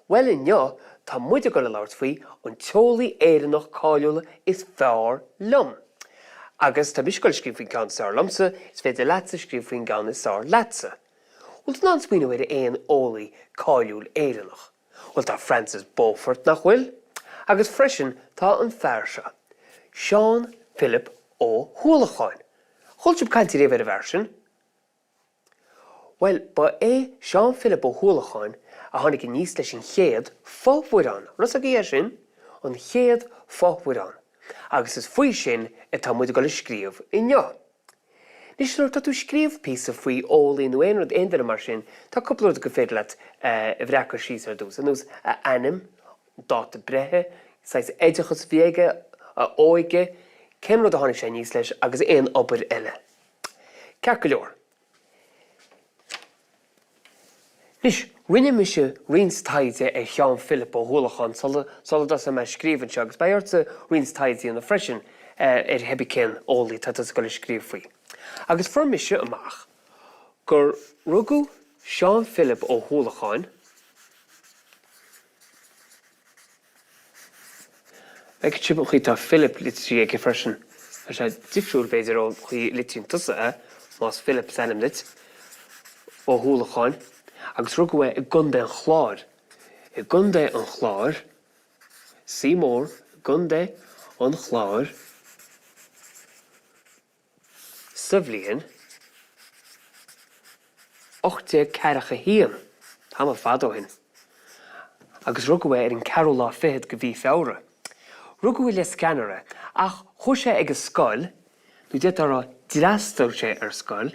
Bhuel inniu tá muid ag dul a labhairt faoi an t-eolaí Éireannach cáiliúil is fearr liom. Agus tá mise ag dul a scríobh faoin gceann is fearr liomsa, is féidir leatsa scríobh faoin gceann is fearr leatsa. Bhfuil tú in ann smaoineamh ar aon eolaí cáiliúil Éireannach? Bhuel tá Francis Beaufort, nach bhfuil? Agus freisin tá an fear seo, Seán Philip Ó hUallacháin. Chuala sibh caint ariamh ar an bhfear sin? Bhuel, ba é Seán Philip Ó hUallacháin a tháinig aníos leis an chéad fomhuireán. An raibh 's agaibh é sin? An chéad fomhuireán. Agus is faoi sin atá muid ag dul a scríobh inniu. Anois, nuair atá tú ag scríobh píosa faoi eolaí nó aon rud, aon duine mar sin, tá cúpla rud gur féidir leat a bhreacadh síos ar dtús, ar nós a ainm, dáta breithe, saghas oideachas a bhí aige, a óige, cén rud a tháinig sé aníos leis agus aon obair eile. Ceart go leor. Anois, rinne mise roinnt taighde ar Sheán Philip Ó hUallacháin sula sula dtosaigh mé ag scríobh anseo agus beidh ortsa roinnt taighde a dhéanamh freisin ar cibé cén eolaí atá tusa ag dul a scríobh faoi. Agus fuair mise amach gur rugadh Seán Philip Ó hUallacháin, Feicfidh sibh an chaoi atá Philip litrithe aige freisin. Tá sé difriúil, b'fhéidir, ón chaoi a litríonn tusa é, más Philip is ainm duit. Ó hUallacháin. Agus rugadh é i gContae an Chláir. I gContae an Chláir. C mór, i gContae an Chláir. Sa bhliain 1841, tamall fada ó shin, agus rugadh é ar an ceathrú lá fichead de mhí Feabhra. Rugadh i Lios Ceannúir é, ach chuaigh sé ag an scoil, nó d'fhéadfá a rá d'fhreastail sé ar scoil,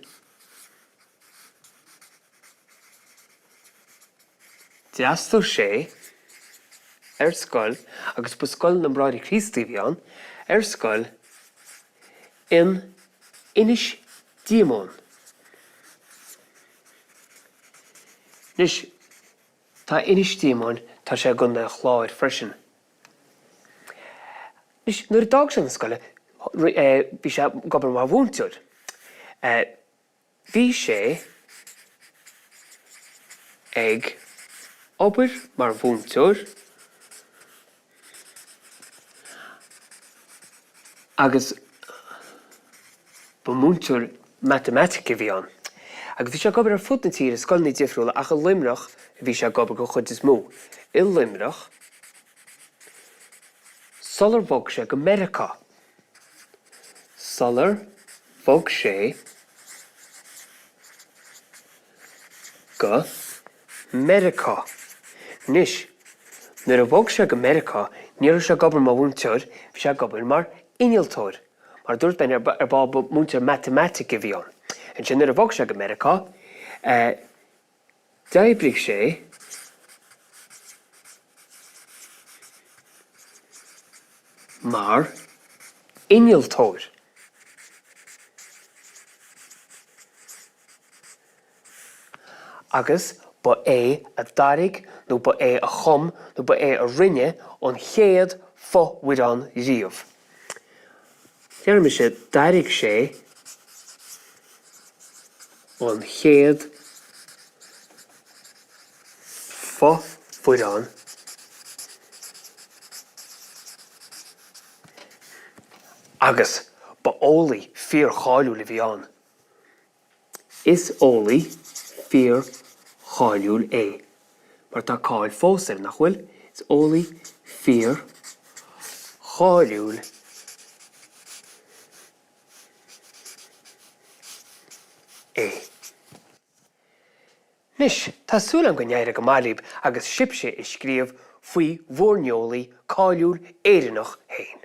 D'fhreastail sé ar scoil, agus ba scoil na mBráithre Críostaí a bhí ann, ar scoil in Inis Díomáin. Anois, tá Inis Díomáin, tá sé i gContae an Chláir freisin. Anois, nuair a d'fhág sé an scoil, bhí sé ag obair mar mhúinteoir. Bhí sé ag obair mar mhúinteoir agus ba mhúinteoir matamaitice a bhí ann. Agus bhí sé ag obair ar fud na tíre i scoileanna difriúla ach i Luimneach a bhí sé ag obair den chuid is mó. I Luimneach sular bhog sé go Meiriceá. Sular bhog sé go Meiriceá. Anois, nuair a bhog sé go Meiriceá, ní raibh sé ag obair mar mhúinteoir, bhí sé ag obair mar innealtóir. Mar a dúirt mé ar ball, ba mhúinteoir matamaitice a bhí ann. Ansin nuair a bhog sé go Meiriceá, D'oibrigh sé mar innealtóir. Agus ba é a d'airigh nó ba é a chum nó ba é a rinne an chéad fomhuireán riamh. Déarfaidh mise, d'airigh sé an chéad fomhuireán agus ba eolaí fíorcháiliúil a bhí ann. Is eolaí fíorcháiliúil é, mar tá cáil fós air, nach bhfuil? Is eolaí fíorcháiliúil é. Anois, tá súil agam go n-éireoidh go maith libh agus sibhse ag scríobh faoi bhur n-eolaí cáiliúil Éireannach féin.